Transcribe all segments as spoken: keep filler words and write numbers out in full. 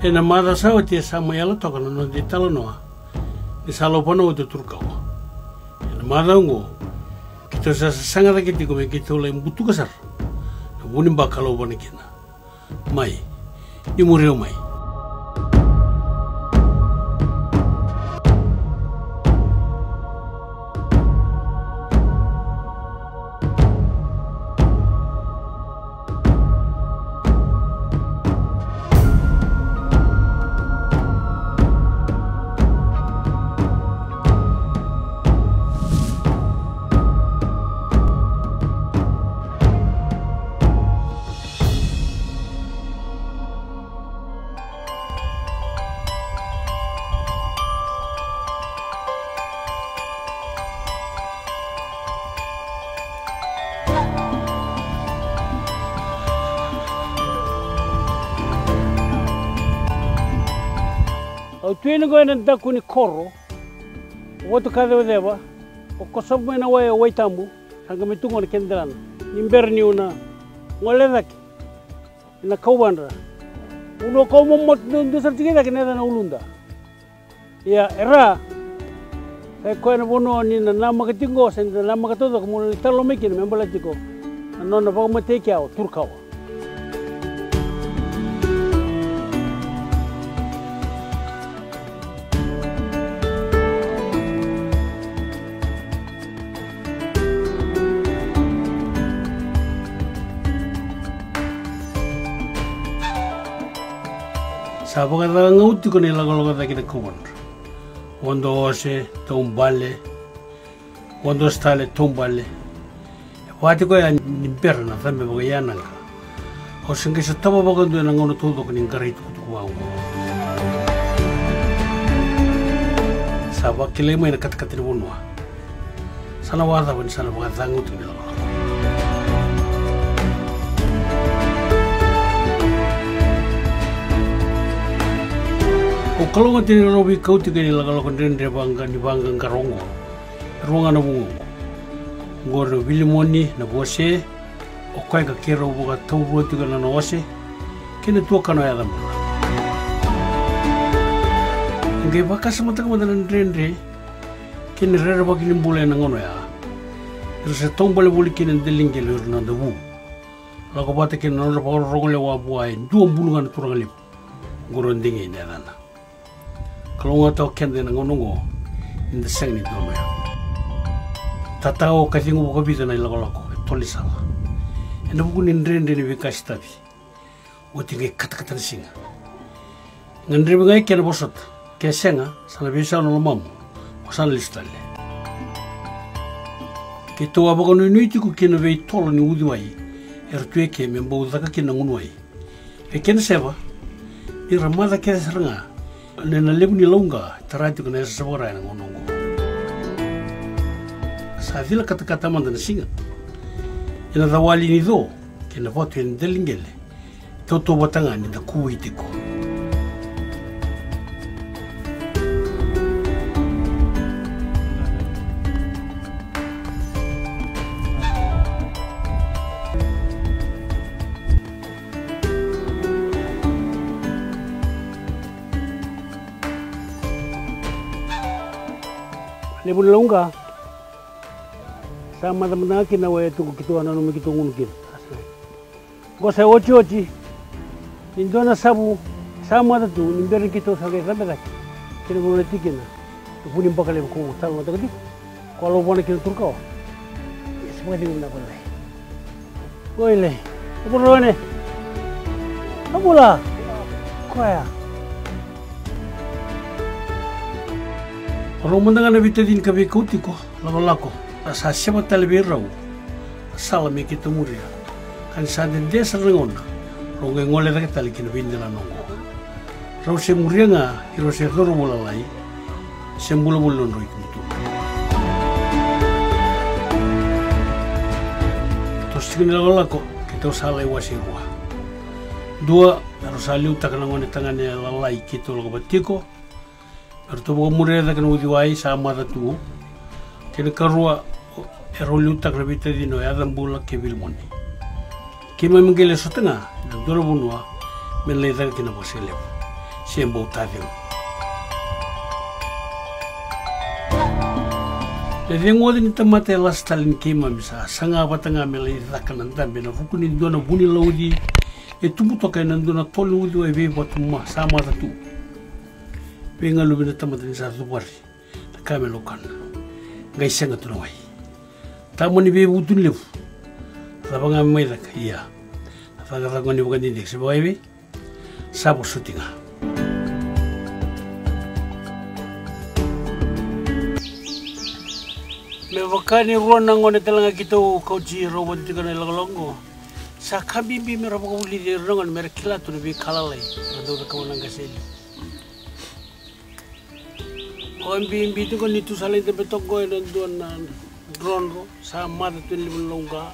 Ena macawa sa oti e sa mai yala toka na noda italanoa ni sa lauvana oti o Turukawa. Ena macawa oqo keitou sa sasaga cake tiko me keitou lai butuka sara na vu ni baka a lauvana kina. Mai, ni muri au mai. Au tu yani qo ena daku ni koro o Vatukacevucevu, o kosova mai na wai o Waitabu, sa qai mai tu qo na kena delana. Ni bera niu na gole cake ena Kauvadra, vanua kau momoto duadua sara tiko e cake na yacana Uluda. Ia, e ra, sa i koya na vanua ni na namaka tiko qo, se ni na namaka taucoko mo na lai talanoa mai kina me baleta tiko na nona vakamatei kea o Turukawa. Sa vakacagau tiko na ilakolako cake na Kauvadra. Vodo ose, taubale, vodo ose tale, taubale. E vaka tiko ya ni bera na cabe vakaiyanaqa. Au se qai sotava vakadua ena gauna taucoko ni qarai tukutuku vaqo. Sa vakilai mai na katakata ni vanua. Sa na vakacava ni sa na vakacagau tiko na ilakolako? Au kalougata ni rau veikau tiko ena ilakolako dredre vaqa ni vaqaqara oqo. E rua ga na vuqa oqo. Oqori o Vilimoni na Vose, o koya ka keirau vakataurua tiko na nona ose kei na tuakana o Yacabula. E qai vakasamataka mada na dredre kei na rerevaki ni bula ena gauna oya. Era se taubale voli kina na daliqele o ira na noda vu, lako vata kei na nodra vakarorogo lewa vua e dua bulu ga na turaga levu. Oqori o Degei na yacana. Kalougata o keda ena gauna oqo ni da sega ni dua mai. Tatao ka cegu vakavica na ilakolako e tolo ni sala ena vuku ni dredre ni veika sitavi. Oti qai katakata na siga. Gadrevi ga e kena vosota, ke sega sa na veisau na lomamu, o sa na lesu tale. Keitou a vakanuinui tiko kina veitolo ni uciwai era tu eke me bau caka kina na gunu wai. E kena seva ni ra maca kece sara ga ena levu ni lauqa e tara tiko na yasayasa vakara ena gauna oqo. Sa cila katakata mada na siga ena cawali ni co kei na vatu ena daliqele. Tautauvata ga ni da kuwai tiko. Levu na lauqa sa matamata ga kina wai e tuku keitou a nanuma keitou gunu kina. Qo sa otioti ni dua na savu sa mata tu ni bera ni keitou sa qai cabe cake kina vanua na tikina. Na vu ni baka levu ko talanoataka tiko ko a lauvana kina Turukawa. Ia sa vakacegu na ko lai. Oi lai. A vura wane. A vula. Koya. O rau mada ga na veitacini ka veikau tiko. Lakolako, a sa seva tale vei rau na sala me keitou muria. Ka ni sa dede sara na gauna, rau qai gole cake tale ki na veidelana oqo. Rau se muria ga, i rau se cauravou lalai, se bula voli nodrau itubutubu. Toso tiko ni lakolako, keitou sa lai wase e rua. Dua, me rau sa liutaka na gone tagane lalai keitou lako vata tiko, me ratou vakamuria cake na uciwai sa maca tu. Kei na karua, e rau liutaka na veitacini o Yacabula kei Vilimoni. Keimami qai lai sota ga ena dua na vanua me lai caka kina na vakasigalevu. se bau tacegu. Na cegu oca ni tamata e lasa tale ni keimami sa saga vata ga me lai caka na dabe ena vuku ni dua na vuni lauci e tubu toka ena dua na tolo ni uciwai veivatu ma sa maca tu. Veigaluvi na tamata ni sa cuvari na ka me laukana. Qai sega tu na wai. Tama ni veivutuni levu. Cava ga me mai caka, ia. Na cakacaka ni vakadidike se vakaevei. Sa vosoti ga. Me vaka ni rua na gone tale ga keitou kauti rau vata tiko na ilakolako. Sa ka bibi me ra vakavulici ira na gone me ra kila tu na veika lalai. Ra dau cakava na qase e liu. Ko bibi tiko ni tu sa lai dabe toka ena dua na drodro sa maca tu ena levu ni lauqa.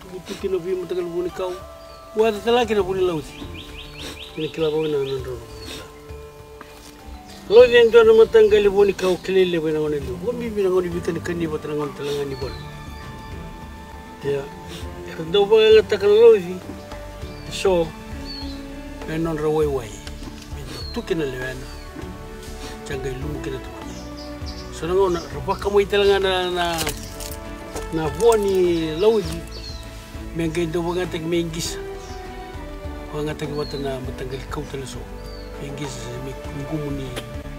Tukutuku kina vei mataqali vunikau. Vata tale ga kina vuni lauci. Kina kila vakavinaka na drodro. Lauci e dua na mataqali vunikau kilai levu ena gauna e liu. Ko bibi na gauna ni veikanikani vata na gauna tale ga ni vale. Ia, era dau vakayagataka na lauci eso me nodra waiwai, me dau tu kina lewena, sa qai lumu kina tamata. So na gauna ra vakamai tale ga na, na, na vua ni lauci, me qai dau vakayagataki me qisa. Vakayagataki vata na mataqali kau tale eso me qisa se me qumu ni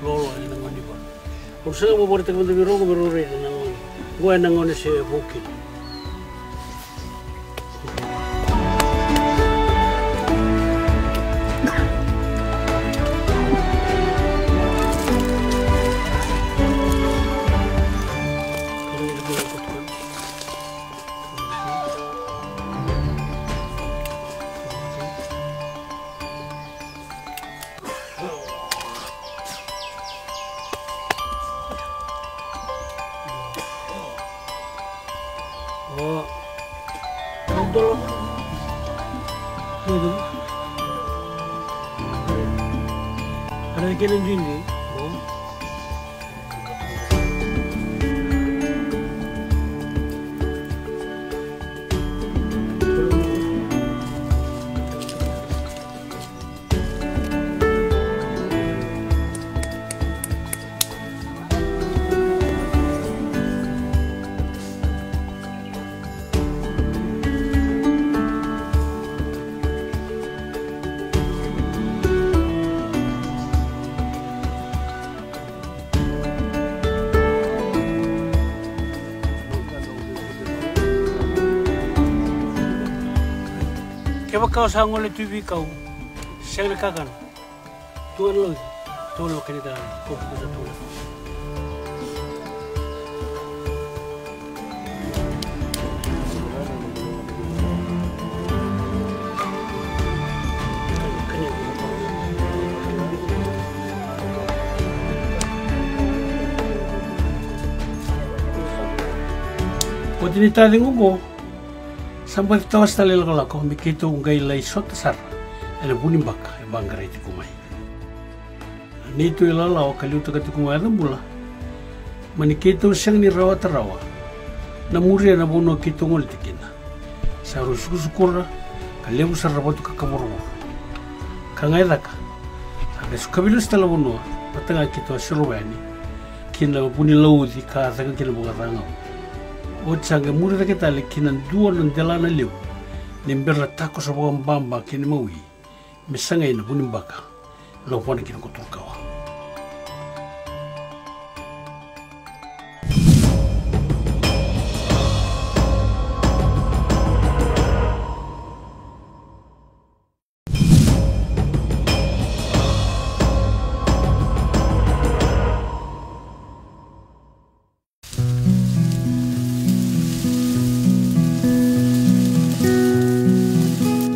lolo ena gauna ni vale. Au sega mo vakaraitaka mada vei rau qo me rau raica na gauna. Qo ena gauna se vou kina. Kevaka o sa gole tu i veikau, sega na kakana. Tu ga na lauci, tu ga na lauci, kena italanoa, ko sa tu ga. Oti ni tacegu oqo, sa baci tawase tale na ilakolako me keitou qai lai sota sara ena vunibaka e vaqarai tiko mai. Na neitou ilawalawa ka liutaka tiko mai o Yacabula, mani keitou sega ni rawata rawa na muria na vanua keitou goleta kina. Sa rui sukusukura ka levu sara na vatu kakavorovoro. Ka ga e caka, sa qai sukavi lesu tale na vanua vata ga keitou a sirova yani kina vuni lauci ka a caka kina vakacagau. Oti sa qai muri cake tale kina dua na delana levu ni bera na takoso vakababa kei na mawi me sagai na vunibaka. Lauvana kina ko Turukawa.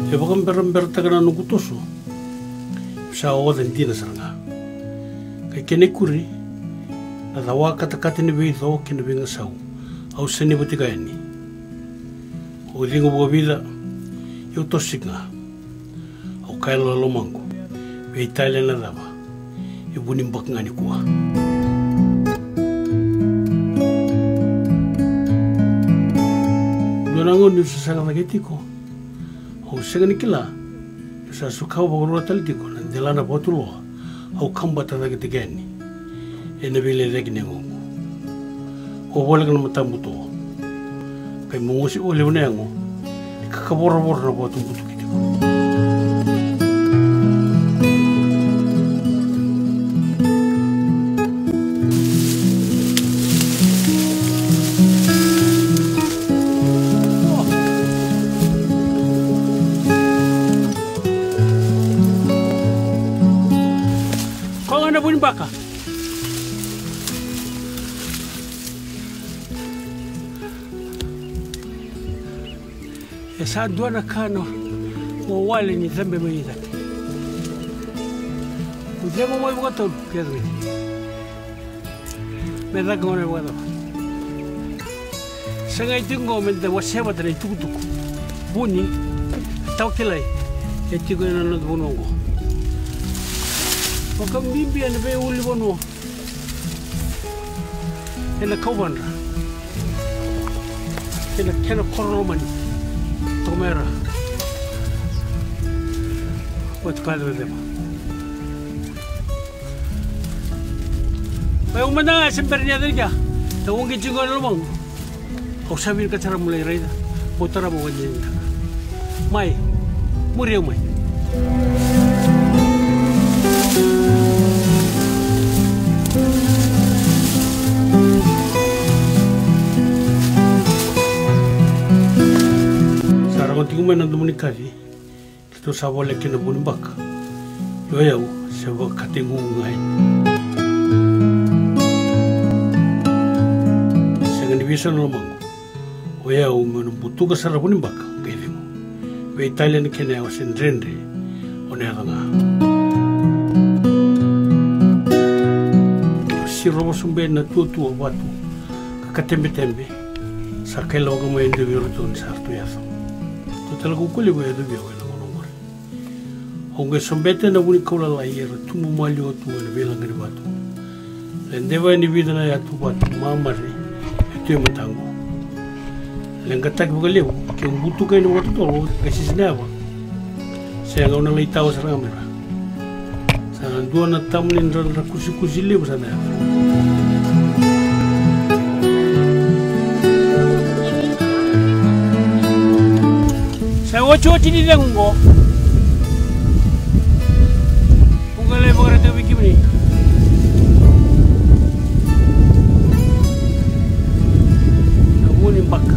E vakaberaberataka na noqu toso, sa oca dina sara ga. Kai kena ikuri, na cawa katakata ni veico kei na veigasau, au sega ni vakatika yani. Au ciqoma vakavica, au toso ga. Au kaya e lomaqu, veitalia na cava, e vunibaka ga nikua. Dua na gauna niu sa saga cake tiko, au sega ni kila niu sa suka vakarua tale tiko na delana vakatuloa Au kabata cake tiko yani ena veilecayaki ni yagoqu. Au voleka na matabuto. Kai momosi o levu na yago e kakavoravora na vakatubutuki tiko. Koya ga na vunibaka. E sa dua na ka na wawale ni cabe mai cake. Au cegu mai vakatolu ke yaco mai. Me caka gona e vakacava? Sa qai tiko oqo me da wasea vata na itukutuku. Vuni, tawakilai, e tiko ena noda vanua oqo. Vakabibi ena veiulunivanua. Ena kauvadra. Kena, kena koro lomani. Toka mai ra. Oti ka cevaceva. Mai au mada ga se bera ni yaco ni kea. E uqeti qo ena lomaqu. Au sa vinakata sara mo lai raica. Mo tara mo vakadinadinataka. Mai. Muri au mai. Sa rogo tiko mai na domo ni kaci. Keitou sa voleka kina vunibaka. Io, o yau se vakategugu ga yani. Sega ni veisau na lomaqu. O yau meu na butuka sara vunibaka qai cegu. Veitalia na kena yawa se dredre, o na yaco ga. Sirova sobu na tuatua vatu ka katebetebe. Sa kailavaka mai e dua vei iratou ni sa ratou yaco. Tou tale kaukaua levu e yacovi au ena gauna oqori. Au qai sobeta na vunikau lalai era tubu maliwa tu ena veilaqa ni vatu. Ledeva yani vica na yatu vatu mamare e tu e mataqu. Leqataki vakalevu, keu butuka yani vakatotolo qai sisi na yava. Sega, au na lai tawa sara ga mai ra. Sa na dua na tamu ni dradra kusikusi levu sa na yaco. Sa otioti ni cegu qo. Au qai lai vakaraitaka vei kemuni na vunibaka.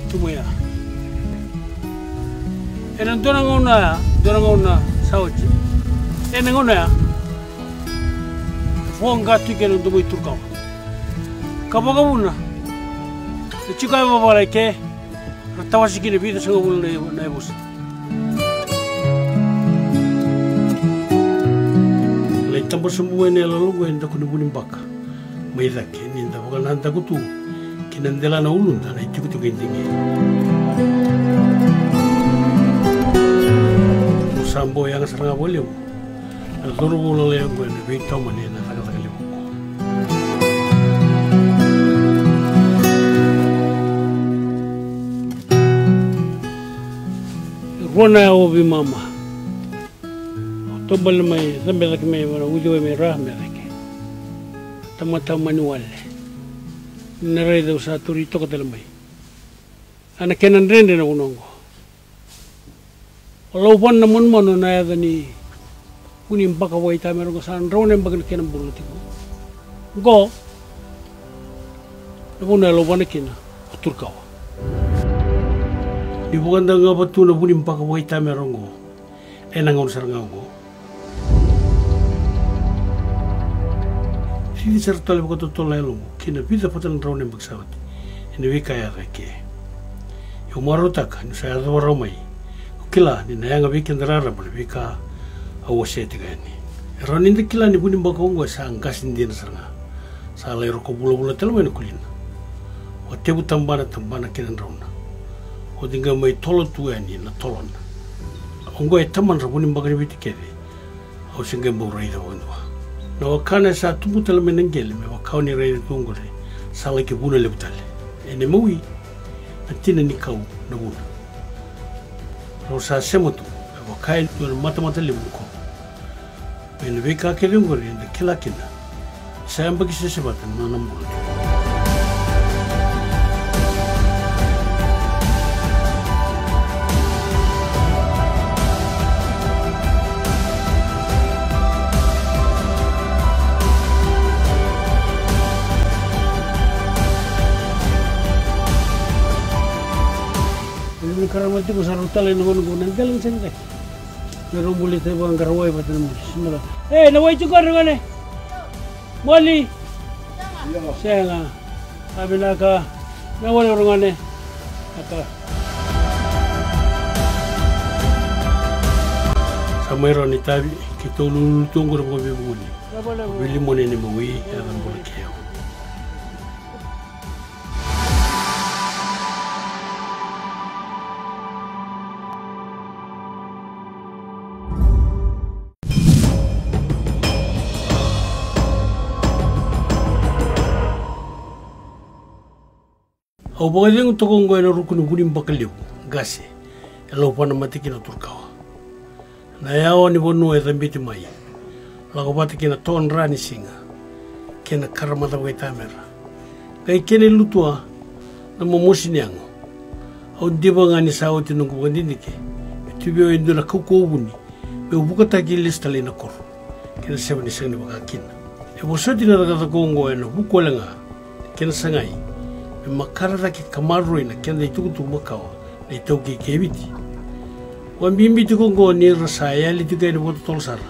Tu mai ya. Ena dua na gauna ya, dua na gauna sa oti. Ena gauna ya, voqa tu kina na domo i Turukawa. Ka vakavuna, e tiko e vavala i ke, ra tawasi kina vica sagavulu na, na yavusa. Lai taba sobu ena yaloqu e daku ni vunibaka. Mai cake ni da vakanadaku tu ki na dela na uluda na itikotiko i Digi. Au sa bau yaga sara ga vakalevu na cauravou lalai oqo ena veitomani ena cakacaka levu oqo. Rua na aua veimama. Au taubale mai, cabe cake mai, vana uciwai mai ra me cake. Tamata mani wale. Ni na raica au sa tauri toka tale mai. A na kena dredre na vanua oqo. O lauvana na manumanu na yaca ni vunibaka vakaitamera oqo, sa drau na yabaki na kena bula tiko. Oqo na vanua e lauvana kina o Turukawa. Ni vakadagava tu na vunibaka vakaitamera oqo. Ena gauna sara ga oqo. Cici sara tale vakatotolo na yaloqu ki na vica vata na drau na yabaki sa oti ena veika e yaco eke. Au marautaka niu sa yacova rawa mai. Au kila ni na yaga vei keda raraba na veika au wasea tiko yani. E rawa ni da kila ni vunibaka oqo e sa qase dina sara ga. Sa lai roko vulavula tale mai na kulina. Vakatevu tabana, tabana kei na drauna. Oti qai mai tolo tu yani na tolona. Oqo e tamadra vunibaka ni Viti kece. Au se qai bau raica vakadua. Na wakana e sa tubu tale mai na qele me vaka o ni raica tu oqori. Sa laki vuna levu tale. Ena imawi, na tina ni kau na vuna. Rau sa sema tu me vaka e dua na matamata levu ni kovo. Mai na veika kece oqori eda kila kina sa yabaki sese vata na nona bula. Ena karama tiko sa rau tala ena gauna qo na dela ni sega ni cake. Me rau bula i tai vaqara wai vata na musi. E na wai tiko na gone. Moli. Sega. A vinaka. Me wale ora gone. Aka. Sa mai rau ni tavi ki tolu tu oqo na vakavivuni. Vili mone ni mawi e na bula keo. Au vakacegu toka oqo ena ruku ni vunibaka levu qase e lauvana mate kina o Turukawa. Na yawa ni vanua e cabiti mai, lako vata kei na todra ni siga kei na karamaca vakaitamera. Qai kena ilutua na momosi ni yago. Au diva ga ni sa oti noqu vakadidike me tu vei au e dua na kaukauwa vuni meu vukataki lesu tale i na koro kei na seva ni sega ni vaka kina. E vosoti na cakacaka oqo ena vuku wale ga ni kena sagai me makare cake ka maroroi na keda itukutuku makawa na iTaukei kei Viti. Vakabibi tiko oqo ni ra sa yali tiko yani vakatotolo sara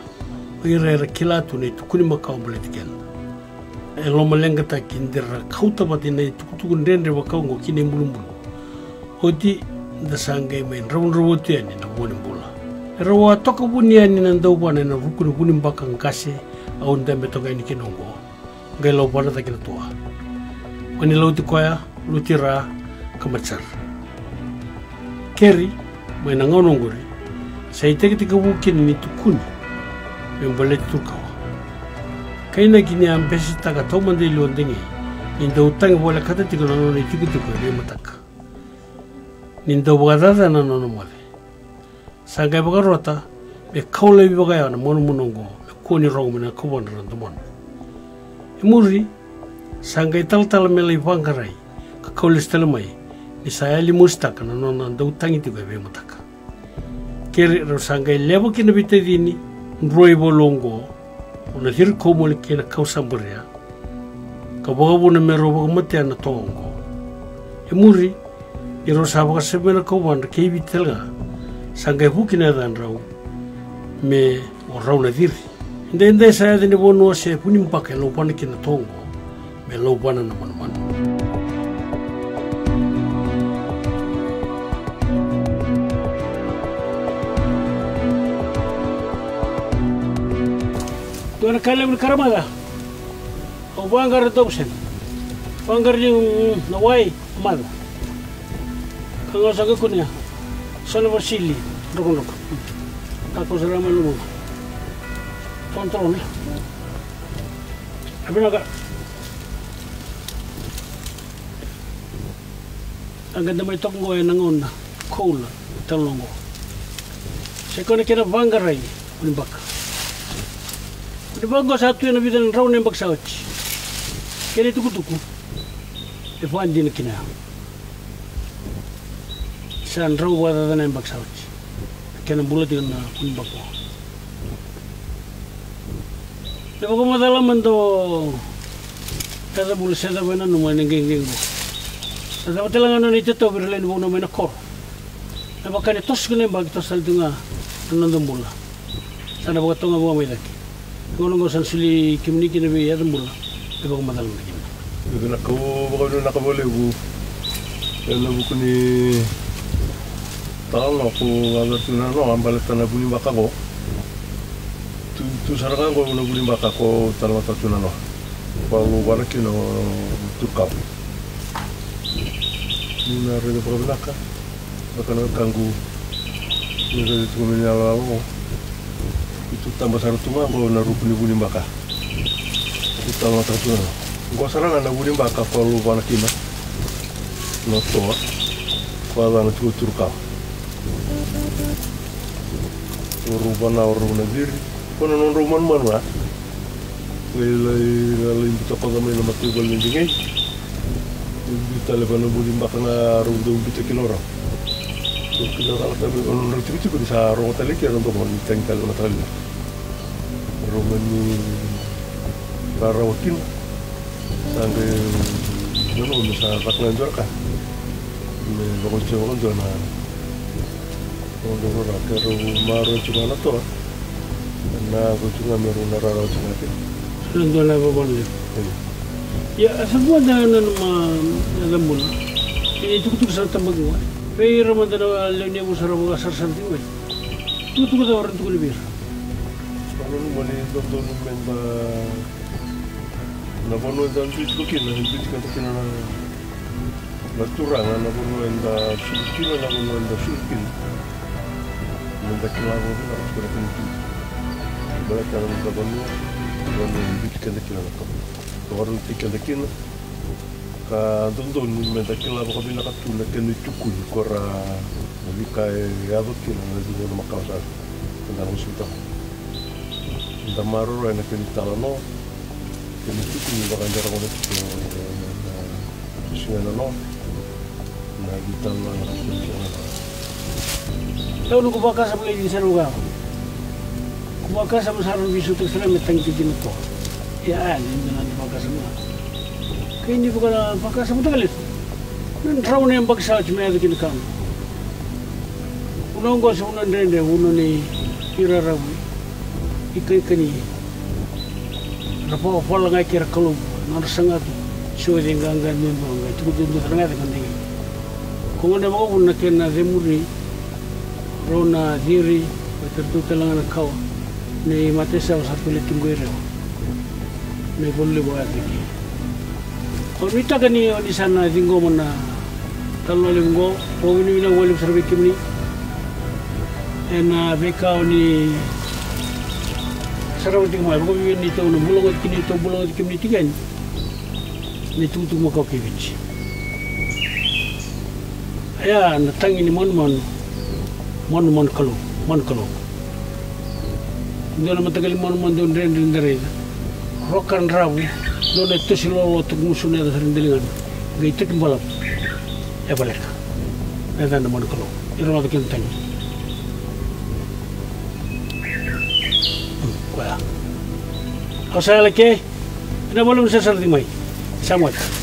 o ira era kila tu na itukuni makawa baleti keda. E lomaleqataki de ra kauta vata na itukutuku dredre vaka oqo ki na ibulubulu. Oti da sa qai mai dravudravua tu yani na vua ni bula. E rau a toka vuni yani na dauvana ena ruku ni vunibaka qase au dabe toka yani kina oqo. Qai lauvana cake na tua. Mani lauti koya, luti ra ka mate sara. Keri, mai na gauna oqori sa itekitekivu kina ni tukuni me baleti Turukawa. Kainaki ni a besetaka taumada e liwa o Degei ni dau tagi volekata tiko na nona itikotiko e veimataka. Ni dau vakacacana na nona moce. Sa qai vakarota me kau laivi vakayawa na manumanu oqo me kua ni rogo mai na kauvadra na domona. E muri sa qai talatala me lai vaqarai ka kau lesu tale mai ni sa yali mositaka na nona dau tagi tiko e veimataka. Keri rau sa qai leva kina veitacini drua i valu oqo, o Naciri Koumoli kei na Kausabaria, ka vakavuna me rau vakamatea na toa oqo. E muri ni rau sa vakasavia na kauvadra kei Viti tale ga, sa qai vuki na yacadrau me o Rau Naciri. Edaidai sa yaca ni vanua se vunibaka e lauvana kina na toa oqo me lauvana na manumanu. Dua na ka levu ni karamaca. Au vaqara dau sena. Vaqara ni, mm, na wai, maca. Ka ga sa qai kunea. Sa na vasili, drokadroka. Ka ko sa rama lumu. Tontoro ni. A vinaka. A qai da mai toka qo ena gauna koula, talo qo. Sa i koya na kena vaqarai, vunibaka. Vunibaka qo sa tu ena vica na drau na yabaki sa oti. Kena itukutuku e vakadina kina ya. Sa drau vakacaca na yabaki sa oti. Kena bula tiko na vunibaka. Na vakamacala mada o Yacabula se cava e nanuma ena qiqi qo. Na cava tale ga na nona itatovi ira lewe ni vanua mai na koro. Na vaka ni toso kina na yabaki, toso tale tu ga na noda bula. Sa na vakatoga vaka mai cake. Gauna qo sa na soli kemuni kina vei Yacabula me vakamacala na kina. Io, na ka au vakavinaka vakalevu ena vuku ni talanoa ko a cari tu na noa baleta na vunibaka qo. Tu, tu sara ga qo na vunibaka ko talanoataka tu na noa. Ko a lauvana kina o Turukawa. Ni na raica vakavinaka. Vaka na wekaqu ni raica tiko mai na iyaloyalo qo. Keitou taba sara tu ga qo na ruku ni vunibaka. Keitou talanoataka tu ga qo sara ga na vunibaka ko a lauvana kina na toa ko a yacana tiko Turukawa. O rau vana o rau na ciri. Ko na nodrau manumanu a. Ko i lai, lai biuta koca mai na mataivalu ni Degei. Biu tale va na buli baka ga rau dau biuta kina o rau. Dau kina cala tale o nodrau tikotiko ni sa rogo tale kina na domo ni tagi tale na mataka lailai. Rau mani rarawa kina. Sa qai nanuma me sa caka ga e dua na ka me vakaoti vakadua na Rau rau rau ke rau maroroya tiko ga na toa. Na ko tiko ga me rau na rarawa tiko ga kina. Sa dua na vavana levu. Ia, a sa vua da nanuma na cabula. E tukutuku sa tabaki ga. Vei ira mada na lewe ni yavusa ra vakasarasara tiko mai. Tukutuku cava ra tukuna vei ira. Sa nanuma ni dodonu me da Na vanua eda dui tiko kina, e dui tiko keda kina na, na turaga, na vanua eda sulu kina, na vanua eda sulu kina. Meda kila vakavinaka tiko na kena tu. Baleta na noda vanua, vanua e dui tiko keda kina na Kalou. Vakarau tiko keda kina. Ka dodonu meda kila vakavinaka tu na kena itukuni ko ra na veika e yaco kina na cina na makawa sara. Eda na vosota. Da maroroya na kena italanoa, kena itukuni vaka eda rogoca tiko na siga na noa, na veitalanoa na kena siga na noa. Au noqu vakasama lai dina sara vaka. Ko vakasama sara na veisautaki sara me tagi kina toa. Ia, a, ni da na vakasama. Kei ni vaka, vakasamataka lesu. Na drau na yabaki sa oti me yaco kina ka. Vuna oqo sa vuna dredre, vuna ni iraravi, ikaikani. Ra vakavavala ga kei ira na Kalou, nodra saga tu, se o cei qaqa me dua, qai tukutuku dua sara ga yaca ka dei. Ko gona e vakavuna na kena cemuri, rau na ciri, vata ratou tale ga na kawa, na imatai sa vasa tu le tiko i Rewa. Na ivalu levu a yaco kei. Au nuitaka ni o ni sa na ciqoma na talanoa levu oqo, au vinavinaka vakalevu sara vei kemuni. Ena veika o ni sarava tiko mai, vakavinavinaka ni tou na bula oti kina, tou bula oti kemuni tiko yani. Na itukutuku makawa kei Viti. Ia, na tagi ni manumanu, manumanu Kalou, manu Kalou. Dua na mataqali manumanu dau dredre ni da raica. Roka dravu, dua na tosi lolo toka musu na yaca sara ni daligana. Qai toki balavu. E valeka. Na yaca na manu Kalou. Ni rogoca kina tagi. Hmm, koya. Au sa yala ke. Ina valu ni sasara tiko mai. Sa moce.